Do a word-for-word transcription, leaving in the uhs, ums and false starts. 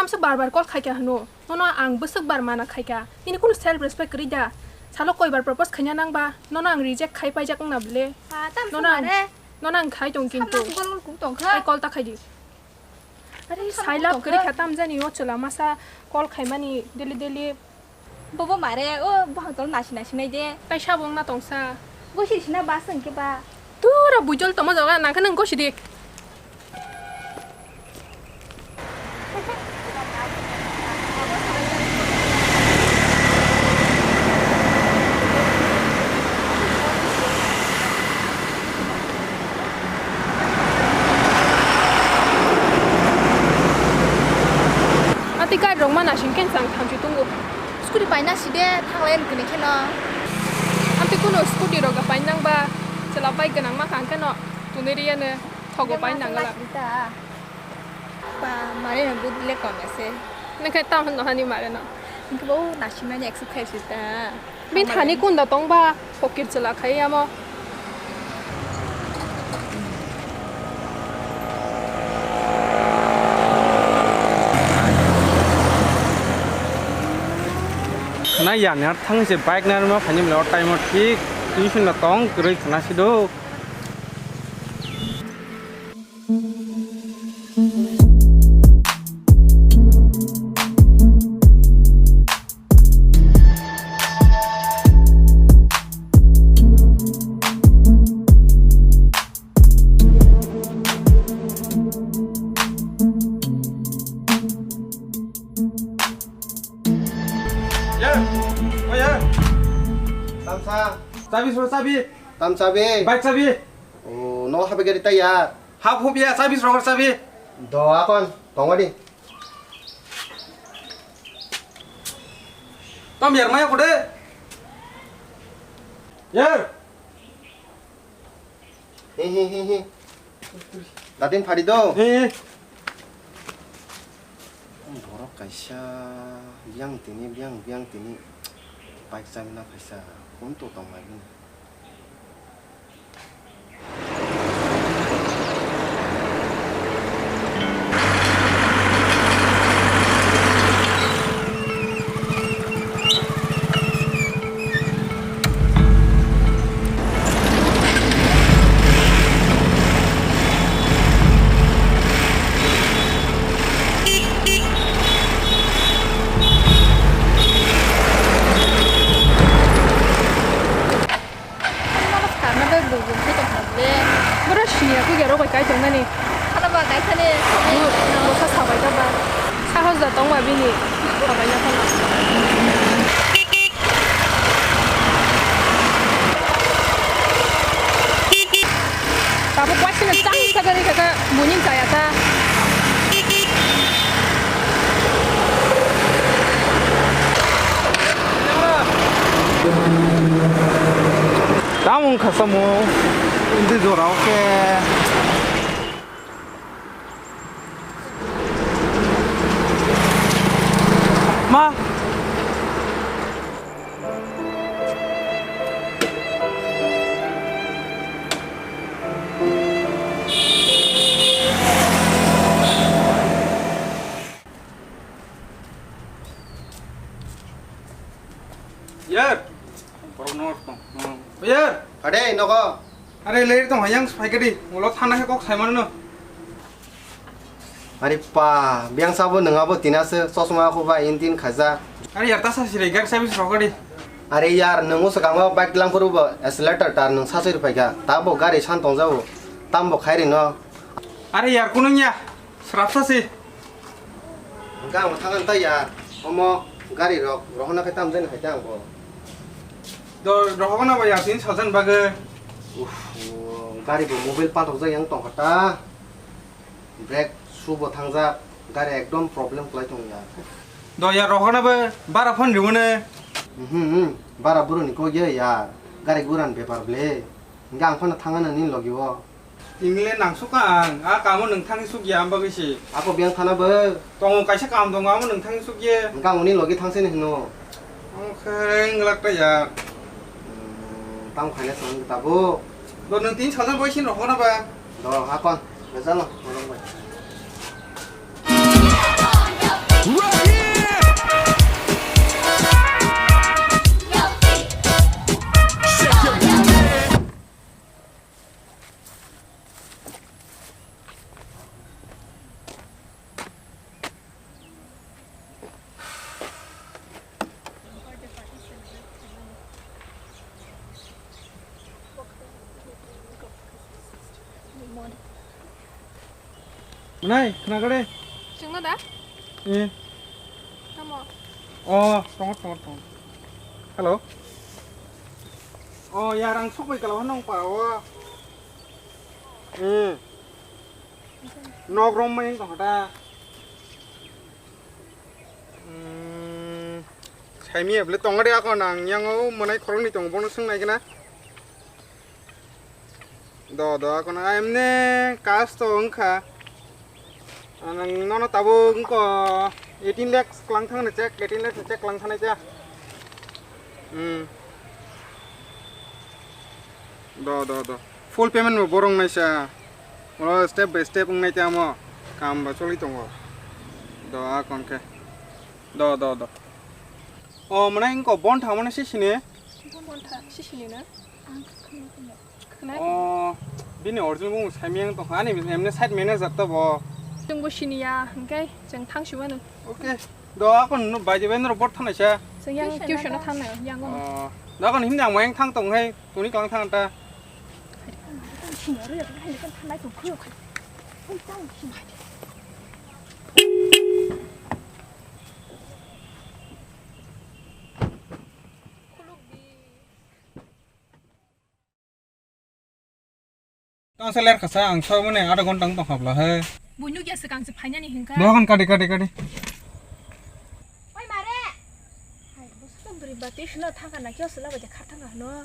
Tamsa bar bar call khaikha hwno. Nono ang bwswk bar mana khaikha. Nini kunu self respect kwrwi da. Salo koi bar propose khaina nangba. Nono ang reject khai paijak wngna bwle. Ba, tamsa Nono ang, mare. Nono ang khai tong kintu. Samna gol gol kung tong kha. Ai call ta khai di. Are, samna sai kung love tong kwrwi kha. Kha tamjani o chwla masa call khaimani daily daily. Bobo mare, o buhang tol nasi nasi nai de. Tai sabo wngna tongsa. Gosi sina bas hwnkhe ba. Tura bujol tongma jaga nangkhe nang gosi di. Ati gari rok mana sing ken sang thamchi tungo. Scooty paina si de, thanglai ani kwnwi kheno. Amtwi kuno scooty rok paina nangba, chwla bike gwnang ma kang kheno, tunui riyano, thogo paina nangala. Ba, mare no bud le kom ase. Nang khai tam hwn no hani mare no. Nang bo nasimani exercise ta. Bini thani kunda tongba, phokir chwla khai amo. Khna ya, ner thang se bike ner ma phani mle o time o thik tuition na tong kwrwi khna si do. Ye, o ye. Tamsa. Chabi sro chabi. Tam chabi. Bike chabi. O, no habi gari ta ya. Hap hup ya, chabi sro chabi. Do akon, tongodi. Tam yar maya kode. Yar. Hi, hi, hi, hi. Datin phari do. Hi. Borok kaisa biyang tini, biyang, biyang tini. Bike chamina kaisa. Kun to tong lai bini. Ano karna bai bujung khe tongkha ble. Boro sini ya kugya rok bai kai tongnani. Ano ba kai thani. Bo sa sabai ka ba. Sahos da tongma bini. Sabai ya thana. Tabuk waisino chang sagari kaka buini chaya ta. Tamung khasamo indi jorao khe. Ma. Yar. Borok no tong. Yar. Ade nogo. Are le tong hayang spai kadi. Ulo thana khe kok sai mano. Ari pa, biyang sabo nwng abo tina se chosma khuba intin khaja. Ari yar ta sa siri gari service rok di. Ari yar nwng usa kangma bike lang phuru bo accelerator tar nwng sa siri phaikha. Tabo gari san tong jabo. Tambo khairi no. Ari yar kunung ya. Srap sa si. Hwnkhe ang thangna ta yar. Omo gari rok rohorna khe tam jani hai ta ang bo. Do rohorna ba yar tin salsan bagwi. Uff, gari bo mobile pathok jak yang tong kha ta. Brake shoe bo thangjak, gari ekdom problem kwlai tongo ya. Do ya rohorna bo bara phone riwone. Mhm, mhm, bara buroni kok ya ya, gari guran bepar ble. Hingke ang phano thangna nini logi o. Ingle nang suka ang, a kamo nung thangni suk ya, ang bagwi si. Ako biyang thana bo. Tongo kaisa kam tongo, amo nung thangni suk ye. Hingke ang uni logi thangsini hino. Ang khe wngwlak ta ya. Hmm, tamo khaina chwng tabuk. Do nwng tin salsa bai sin rokna ba? Do, hakon, rwchapno, norok bai. Nai, khna gade. Chwngno da? Eh. Tamo? Oh, tongo, tongo, tongo. Hello. Oh, ya, rang sok bai kala nong pa o. Hmm. Nok rom mai tong da. Hmm. Saimi eble tong de ako nang yang o manai khorong ni tong bono sung nai kena. Do, do, kono emne kas to wngkha. Ang nono tabuk wngkha eighteen lakhs klang thang na check, eighteen lakhs check klang thang na cha. Hmm. Do, do, do. Full payment bo borong naisa. Olo step by step wngnai tamo. Kam ba choli tongo. Do, a kon khe. Do, do, do. O, mane wngkha bon thangmani sisini. Bon thang sisini na? Ang khna khna. Khna. O, bini original bung saimiyang tongkha, ani emne site manager to bo. Chwng bo siniya, hwnkhe chwng thang si mano. Okay. Do akon no bai de bai no bot thanai sa. Chwng yang tuition no thang na, yang o. O, do akon himni ang mayang thang tong hai, tuni klang thang ta. Siniya ro ya, hai kan thanai tong khlo khai. Oi, tang siniya. Tang sa ler khasa ang soi mane adha ghonta wng tong kha bla he. Buino kya se kang se phainani hingka. Dogan kadi kadi kadi. Oi mare. Hai, busu tong bri ba tuition no thangka na kyo sela ba de kha thangka no.